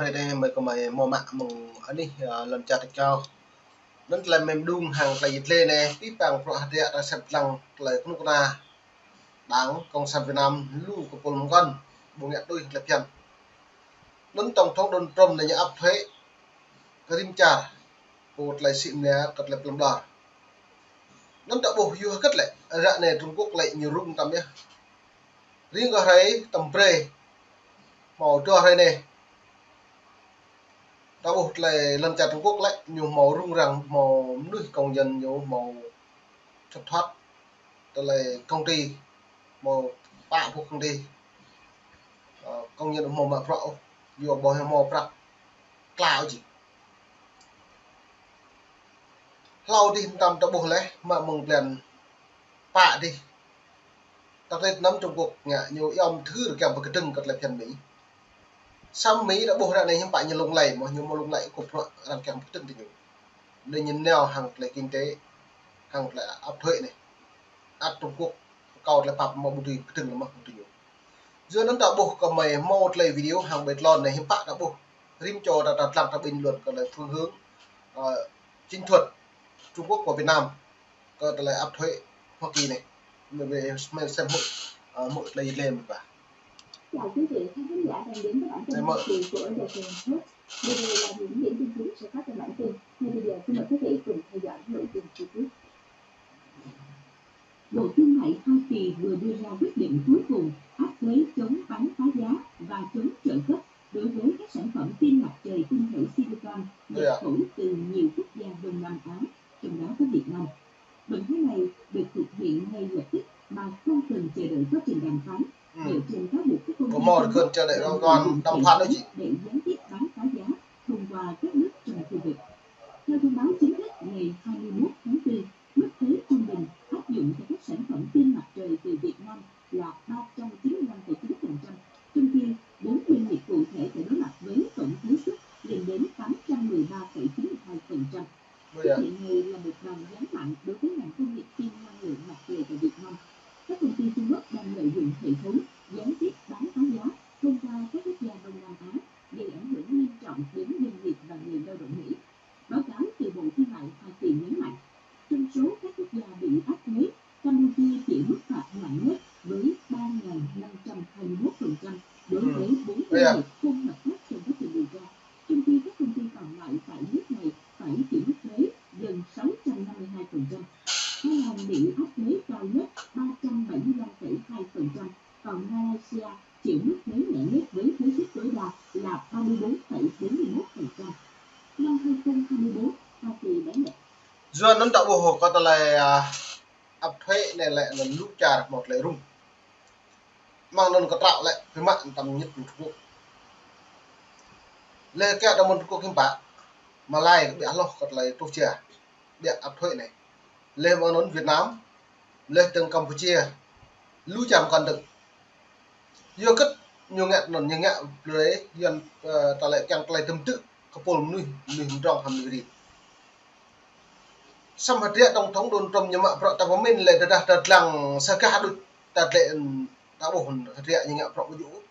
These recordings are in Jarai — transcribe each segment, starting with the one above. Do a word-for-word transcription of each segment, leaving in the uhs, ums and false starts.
Anai mơi kơ mơi hmâo mă mơ̆ng anih, ơ, lŏn čar ta čô. Anŭn tơlơi mơ̆ng mơdung hăng tơlơi yit lĕ anai, pih pang bruă hơdră ta sĕt lăng tơlơi kơnuk kơna Đảng Cộng sản Việt Nam lu kơ pôl mơ̆ng kơn, ƀu ngă tui tơlơi phiăn. Anŭn tổng thống Donald Trump anai ñu áp thuế kơ rĭm čar, pô tơlơi sĭ mnia kơ tơlơi plơ̆m đar. Anŭn ta ƀuh yua hơget lĕ, ră anai Trung Quốc lĕ ñu rŭng tăm yơh. Riêng kơ hrơi tăm brơi, hmâo dua hrơi anai. Ta ƀuh tơlơi lŏn čar Trung Quốc lĕ, ñu hmâo rŭng răng, hmâo mơnuih công nhân ñu hmâo thất thoát, tơlơi công ty, hmâo pă boh công ty. Ơ, công nhân hmâo mă bruă ôh, yua ƀu hmâo prăk klă ôh či. Hlâo dih tăm ta ƀuh lĕ, mă mơ̆ng blan pă dih. Ta tơlơi tơnăm Trung Quốc ngă ñu yom thư rơkăm pơkơdơ̆ng kơ tơlơi phiăn Mi. Samơ̆ Mi ta ƀuh ră anai hiư̆m pă ñu lung lay, mơ̆ ñu hmâo lung lay kơ bruă arăng kiăng pơkơdơ̆ng tơ ñu. Anai ñu nao hăng tơlơi kinh tế, hăng tơlơi áp thuế anai. Ăt Trung Quốc kâo tơlơi pap mă ƀu dưi pơkơdơ̆ng lĕ mơ̆ tơ ñu. Yua anŭn ta ƀuh kơ mơi hmâo tơlơi video hăng ƀơi tơlơi anai hiư̆m pă ta ƀuh. Rĭm čô ta, ta lăng ta bình luận kơ tơlơi phương hướng, ơ, chiến thuật Trung Quốc và Việt Nam kơ tơlơi áp thuế Hoa Kỳ anai. Mơi, mơi, mơi xem hmư̆, ơ, hmư̆ tơlơi yit lĕ mơi ƀă. Chào quý vị khán thính giả đang đến với bản tin thời sự của Đài Truyền hình Post. Vừa rồi là những điểm tin chính sẽ có trong bản tin. Ngay bây giờ xin mời quý vị cùng theo dõi nội dung chi tiết. Bộ Thương mại Hoa Kỳ vừa đưa ra quyết định cuối cùng áp thuế chống bán phá giá và chống trợ cấp đối với các sản phẩm pin mặt trời tinh thể silicon nhập khẩu từ nhiều quốc gia Đông Nam Á, trong đó có Việt Nam. Động thái này được thực hiện ngay lập tức mà không cần chờ đợi quá trình đàm phán. Dựa trên cáo buộc các công ty Trung Quốc đang lợi dụng hệ thống để gián tiếp bán phá giá thông qua các nước trong khu vực. Theo thông báo chính thức ngày hai mươi mốt tháng tư, mức thuế trung bình áp dụng cho các sản phẩm pin mặt trời từ Việt Nam là ba trăm chín mươi lăm phẩy chín phần trăm, trong khi bốn doanh nghiệp cụ thể phải đối mặt với tổng thuế suất lên đến tám trăm mười ba phẩy chín mươi hai phần trăm. Quyết định này là một đòn giáng mạnh đối với ngành công nghiệp pin năng lượng mặt trời tại Việt Nam. Các công ty Trung Quốc đang lợi dụng hệ thống gián tiếp bán phá giá thông qua các quốc gia Đông Nam Á, gây ảnh hưởng nghiêm trọng đến doanh nghiệp và người lao động Mỹ. Báo cáo từ Bộ Thương mại Hoa Kỳ nhấn mạnh, trong số các quốc gia bị áp thuế, Campuchia chịu mức phạt nặng nhất với ba ngàn năm trăm hai mươi mốt phần trăm đối với bốn doanh nghiệp không hợp tác trong quá trình điều tra, trong khi các công ty còn lại tại nước này phải chịu mức thuế gần sáu trăm năm mươi hai phần trăm. Thái Lan bị áp thuế cao nhất ba trăm bảy mươi lăm phẩy hai phần trăm, còn Malaysia chịu mức thuế nhẹ nhất với thuế suất tối đa là ba mươi bốn phẩy bốn mươi mốt phần trăm. Năm hai không hai mươi bốn, Hoa Kỳ đã nhập Yua anŭn ta ƀuh kơ tơlơi, ơ, áp thuế anai lĕ anŭn lu čar hmâo tơlơi rŭng. Mơ̆ng anŭn kơ trăo lĕ pơmă tăm ñit Trung Quốc. Lĕ kiăng tăm Trung Quốc hiư̆m pă, Malai ƀiă hloh kơ tơlơi tuh jia, ƀiă áp thuế anai. Lĕ mơ̆ng anŭn Việt Nam, lĕ tơ̆ng Campuchia, lu čar mơkăn tơ̆ng. Yua hơget ñu ngă anŭn, ñu ngă tơlơi, yua, ơ, tơlơi kiăng tơlơi tơm tư̆ kơ pôl mơnuih, mơnuih mơdrŏng hăng mơnuih rĭm. Samơ̆ hơdră tổng thống Donald Trump ñu mă bruă ta pơmĭn lĕ tơdah ta lăng sa gah đôč ta lĕ, ta ƀuh hơdră ñu ngă bruă ƀu djơ̆.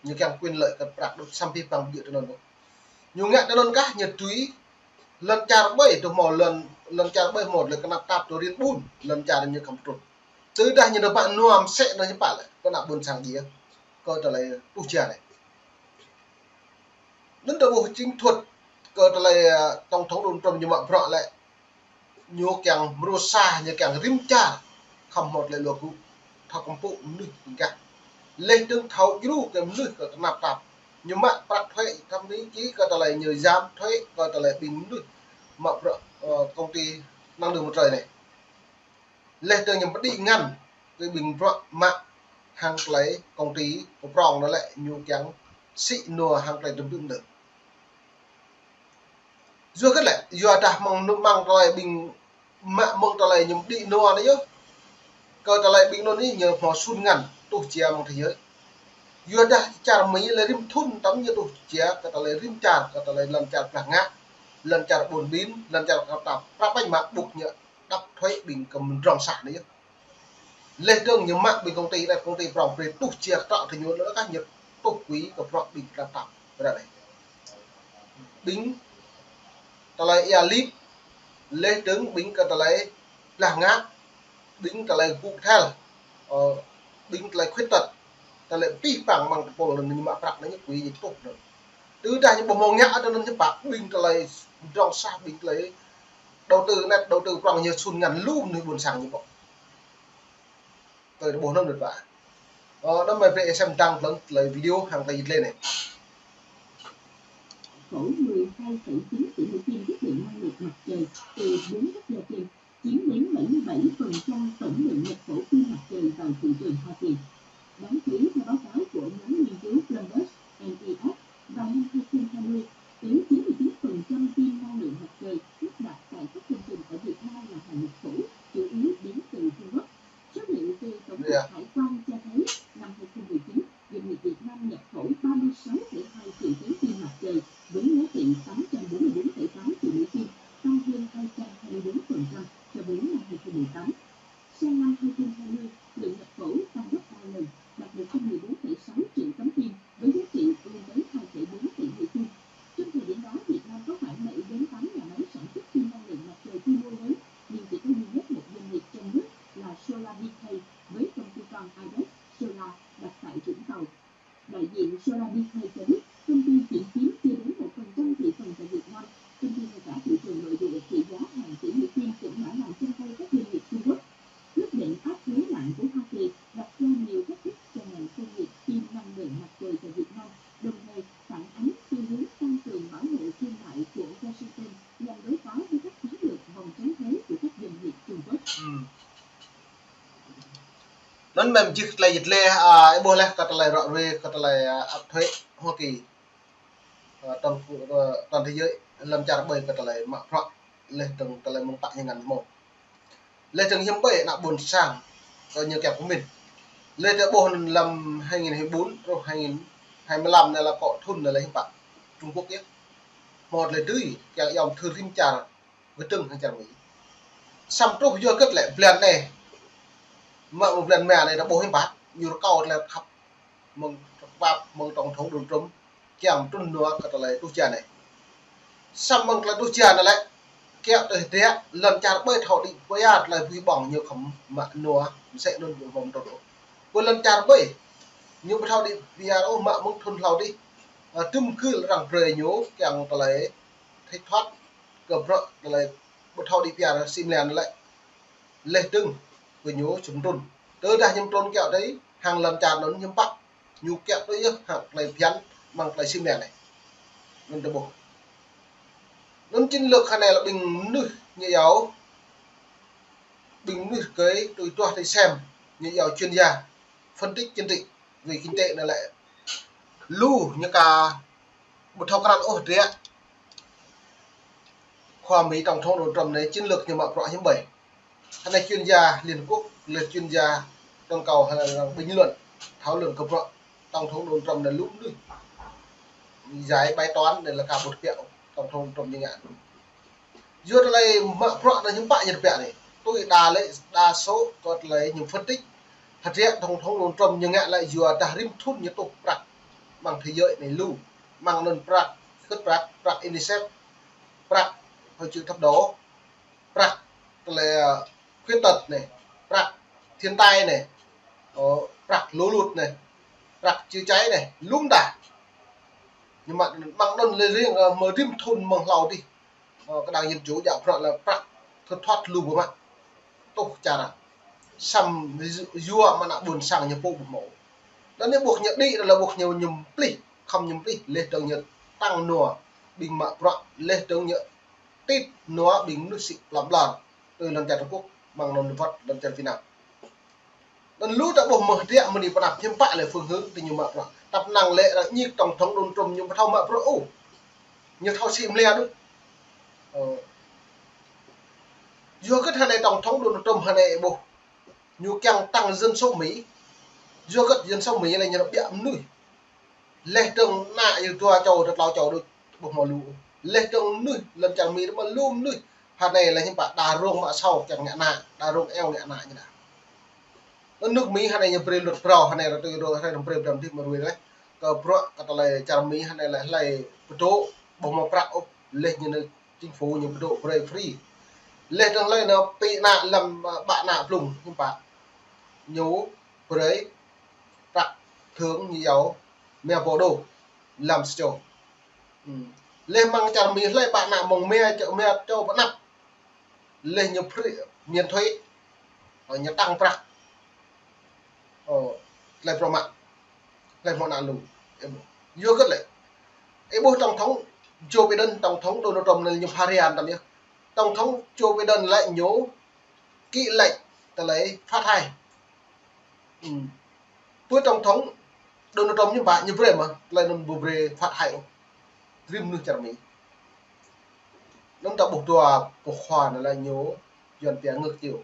Ñu kiăng quyền lợi kơ prăk đôč samơ̆ pih pang ƀu djơ̆ tui anŭn ôh. Ñu ngă tui anŭn kah ñu tui lŏn čar ƀơi tơhmâo lŏn, lŏn čar ƀơi hmâo tơlơi tơnap tap tui riêng ƀun, lŏn čar ñu khŏm pơtrŭt. Tơdah ñu nao pă nua mơsĕ anŭn ñu pă lĕ, kơ ană ƀôn sang djai, kơ tơlơi tuh jia anai. Anŭn ta ƀuh chiến thuật kơ tơlơi, ơ, tổng thống Donald Trump ñu mă bruă lĕ, ñu kiăng mrô sa, ñu kiăng rĭm čar khŏm hmâo tơlơi luă gŭ, thâo kơmpŭ mơnuih pơkă. Lĕ tơ̆ng thâo djru kơ mơnuih kơ tơnap tap. Ñu mă prăk thuế thậm chí kơ tơlơi ñu giảm thuế kơ tơlơi ƀing mơnuih mă bruă, ơ, công ty năng lượng mặt trời anai. Lĕ tơ̆ng ñu pơđĭ ngăn kơ ƀing bruă mă hăng tơlơi công ty pơprong anŭn lĕ ñu kiăng sĭ nua hăng tơlơi tơm tư̆ mơ̆n. Yua hơget lĕ, yua dah mơ̆ng anŭn mơ̆ng tơlơi ƀing mă mơ̆ng tơlơi ñu pơđĭ nua anai yơh. Kơ tơlơi ƀing anŭn anai ñu hmâo sun ngăn tuh jia mơ̆ng thế giới. Yua dah čar Mi lĕ rĭm thŭn tăm ñu tuh jia kơ tơlơi rĭm čar, kơ tơlơi lŏn čar blah ngă, lŏn čar ƀun ƀin, lŏn čar kơ ta prăk ƀañ mă ƀuh ñu đăp thuế ƀing kơ mơdrŏng sa anai yơh. Lĕ tơ̆ng ñu mă ƀing công ty anai, công ty prong brơi tuh jia kơ trăo tơ ñu lĕ kah ñu tuh quỹ kơ bruă ƀing tơnap tap. Ră anai. ƀing tơlơi ia lip, laih dơ̆ng ƀing kơ tơlơi blah ngă, ƀing tơlơi gŭ thel, ơ, ƀing tơlơi khuyết tật, tơlơi pih pang mơ̆ng tơpul anŭn ñu mă prăk anŭn ñu kui ñu tuh anŭn. Tơdah ñu ƀu hmâo ngă anŭn ñu pă ƀing tơlơi pơdrŏng sah, ƀing tơlơi đầu tư net, đầu tư prŏng ñu sun ngăn lu mơnuih ƀôn sang ñu pŏk. Tơlơi ƀuh anŭn đôč pă. Ơ, anŭn mơi brơi ih sem dăng tơlơi video hăng tơlơi jit lĕ anai. Khổ mười hai phẩy chín tỷ Mỹ Kim tiếp cận năng lượng mặt trời từ bốn quốc gia trên, chiếm đến bảy mươi bảy phần trăm tổng lượng nhập khẩu pin mặt trời vào thị trường Hoa Kỳ. Đáng chú ý, theo báo cáo của nhóm nghiên cứu Bloomberg N E F, vào năm hai không hai không, tới chín mươi chín phần trăm pin năng lượng mặt trời lắp đặt tại các công trình ở Việt Nam là hàng nhập khẩu, chủ yếu đến từ Trung Quốc. Số liệu từ Tổng cục Hải quan cho thấy, năm hai không mười chín, doanh nghiệp Việt Nam nhập khẩu ba mươi sáu phẩy hai triệu tấn pin mặt trời với giá trị tám trăm bốn mươi bốn phẩy tám triệu Mỹ Kim, tăng hơn hai trăm hai mươi bốn phần trăm so với năm hai không mười tám. Sang năm hai không hai mươi, lượng nhập khẩu tăng gấp ba lần, đạt một trăm mười bốn phẩy sáu triệu tấm pin với giá trị lên tới hai phẩy bốn tỷ Mỹ Kim. Trong thời điểm đó, Việt Nam có khoảng bảy đến tám nhà máy sản xuất pin năng lượng mặt trời quy mô lớn, nhưng chỉ có duy nhất một doanh nghiệp trong nước là Solar Big Hay với công ty con Ibex Solar đặt tại Vũng Tàu. Đại diện Solar Big Hay cho biết, công ty chỉ chiếm chưa đến một phần trăm thị phần tại Việt Nam, trong khi ngay cả thị trường nội địa trị giá hàng tỷ Mỹ Kim cũng đã nằm trong tay các doanh nghiệp Trung Quốc. Quyết định áp thuế nặng của Hoa Kỳ đặt ra nhiều thách thức cho ngành công nghiệp pin năng lượng mặt trời tại Việt Nam, đồng thời phản ánh xu hướng tăng cường bảo hộ thương mại của Washington nhằm đối phó với các chiến lược vòng tránh thuế của các doanh nghiệp Trung Quốc. Anŭn mơ̆n jih tơlơi jit lĕ, ơ, ih ƀuh laih kơ tơlơi ră ruai kơ tơlơi, ơ, áp thuế Hoa Kỳ. Ơ, toàn, ơ, toàn thế giới lŏn čar ƀơi kơ tơlơi mă bruă, laih dơ̆ng tơlơi mơ̆ng pă ñu ngăn hmâo. Laih dơ̆ng hiư̆m ƀơi ană ƀôn sang kơ ñu kiăng pơmĭn. Laih dơ̆ng ƀuh lăm hai nghìn hai mươi bốn truh hai nghìn hai mươi lăm anai lĕ kơ thun anai lĕ hiư̆m pă Trung Quốc yơh. Hmâo tơlơi dưi kiăng yom thư rĭm čar kơdơ̆ng hăng čar Mi. Samơ̆ truh yua hơget lĕ blan anai, mă mơ̆ng blan ma anai ta ƀuh hiư̆m pă, ñu rơkâo tơlơi khăp mơ̆ng pap mơ̆ng tổng thống Donald Trump kiăng trŭn nua kơ tơlơi tuh jan anai. Samơ̆ mơ̆ng tơlơi tuh jan anai lĕ, kiăng tơlơi hơdră, lŏn čar ƀơi thâo đĭ pơyar tơlơi bui ƀơ̆ng ñu khŏm mă nua, mơsĕ anŭn ñu hmâo mơtrŭt ôh. Pơ lŏn čar ƀơi, ñu ƀu thâo đĭ pơyar ôh mă mơ̆ng thun hlâo dih. Ơ, tơm kơ arăng brơi ñu kiăng tơlơi thất thoát kơ bruă tơlơi ƀu thâo đĭ pơyar sĭ mlan lĕ. Laih dơ̆ng kơ ñu či mơtrŭn. Tơdah ñu mơtrŭn kiăng tui hăng lŏn čar anŭn hiư̆m pă, ñu kiăng tui yơh hăng tơlơi phiăn mơ̆ng tơlơi sĭ mlan anai. Anŭn ta ƀuh. Anŭn chiến lược hơnai lĕ ƀing mơnuih ñu iâu, ƀing mơnuih kơi tui tuah tui sem, ñu iâu chuyên gia phân tích chính trị về kinh tế anai lĕ lu ñu ka ƀu thâo krăn ôh hơdră khua Mi tổng thống Donald Trump anai chiến lược ñu mă bruă hiư̆m ƀơi. Hơnai chuyên gia Liên Hợp Quốc, lĕ chuyên gia toàn cầu hơnai arăng bình luận, thảo luận kơ bruă tổng thống Donald Trump anai lu mơnuih giải bài toán anai lĕ ka ƀu tơbiă tổng thống Trump ñu ngă. Yua tơlơi mă bruă anŭn hiư̆m pă ñu tơbiă anai. Tui đa lĕ, đa số kơ tơlơi ñu phân tích, hơdră tổng thống Donald Trump ñu ngă lĕ yua dah rĭm thun ñu tuh prăk mơ̆ng thế giới anai lu. Mơ̆ng anŭn prăk, khĭt prăk, prăk UNICEF, prăk Hội chữ thập đỏ, prăk tơlơi, ơ, khuyết tật anai, prăk thiên tai anai, ơ, prăk lũ lụt anai, prăk chữa cháy anai, lu mơ̆n đa. Ñu mă, mơ̆ng anŭn lĕ riêng, ơ, mơ̆ng rĭm thun mơ̆ng hlâo dih. Ơ, kơ đảng Dân Chủ djă bruă lĕ prăk thất thoát lu ƀu mă. Tuh čar. Samơ̆ yua mơ̆ng ană ƀôn sang ñu pô ƀu hmâo. Anŭn ñu ƀuh ñu đĭ, anŭn lĕ ƀuh ñu ñu plih, khŏm ñu plih, laih dơ̆ng ñu tăng nua ƀing mă bruă, laih dơ̆ng ñu tĭt nua ƀing mơnuih sĭ plăm ƀlŏr, tui lŏn čar Trung Quốc, mơ̆ng anŭn wơ̆t lŏn čar Việt Nam. Anŭn lu ta ƀuh mơ̆ hơdră mơ̆ng anai pơ anăp hiư̆m pă lĕ phương hướng tui ñu mă bruă. Tăp năng lĕ arăng ñik tổng thống Donald Trump ñu ƀu thâo mă bruă ôh. Ñu thâo sĭ mơ̆n đôč. Ơ. Yua hơget hơnai tổng thống Donald Trump hơnai ƀuh ñu kiăng tăng dân số Mỹ. Yua hơget dân số Mỹ lĕ ñu biă mơnuih. Laih dơ̆ng ană ñu dua čô, tlâo čô đôč, ƀu hmâo lu. Laih dơ̆ng mơnuih, lŏn čar Mi mă lu mơnuih. Hơnai lĕ hiư̆m pă đa rông mă asâo kiăng ngă ană, đa rông eo ngă ană ñu đa. Anŭn nước Mỹ hơnai ñu brơi luật phrâo, hơnai ră tui rô, hơnai ră brơi bram dih mơruai lĕ. Kơ bruă kơ tơlơi čar Mi hơnai lĕ hlơi pơtô ƀu hmâo prăk ôh, laih ñu anŭn chính phủ ñu pơdŏ brơi free. Laih dơ̆ng lĕ anŭn pi ană lăm, ơ, ƀă ană blung hiư̆m pă. Ñu brơi prăk thưởng ñu iâu rơma rơbâo đô lăm sa čô. Ư. Laih mơ̆ng čar Mi hlơi ƀă ană mơ̆ng rơma čô, rơma čô pơ anăp. Laih ñu free, miễn thuế. Ơ, ñu tăng prăk. Ơ, tơlơi prŏng mă. Tơlơi hmâo ană lu. Yua kơ lĕ. Ih ƀuh tổng thống Joe Biden, tổng thống Donald Trump anŭn ñu pharian tăm yơh. Tổng thống Joe Biden lĕ ñu ký lệnh tơlơi phát thai. Ư. Pơ tổng thống Donald Trump ñu ƀă ñu brơi mơ̆, tơlơi anŭn ƀu brơi phát thai ôh. Rĭm mơnuih čar Mi. Anŭn ta ƀuh dua boh khua anŭn lĕ ñu Yuan pia ngược chiều.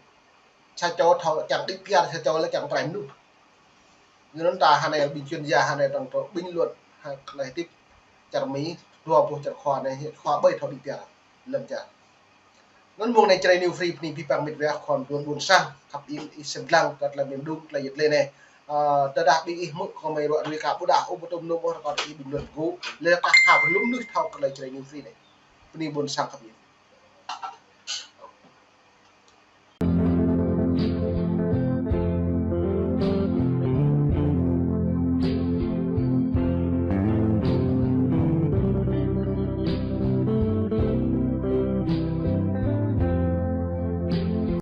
Sa čô thâo kiăng đĭ kyar, sa čô lĕ kiăng tơrai mơnuih. Yua anŭn ta hơnai ƀing chuyên gia hơnai dŏng tơ bình luận hă tơlơi hơdip čar Mi, dua boh čar khua anai, khua ƀai thâo đĭ kyar lăm čar. Anŭn mông anai Jrai New Free bơni abih bang met wa khua mơduôn ƀôn sang khăp in ih sem lăng kơ tơlơi mơ̆ng đŭng tơlơi yet lĕ anai. Ơ, tơdah ƀing ih hmư̆ kơ mơi ruă rui ka ƀu đah ôh, ƀu tŭ mơnŭm ôh, rơkâo ih bình luận gŭ, lĕ kah ha pơlŭm mơnuih thâo kơ tơlơi Jrai New Free anai. Bơni ƀôn sang khăp in.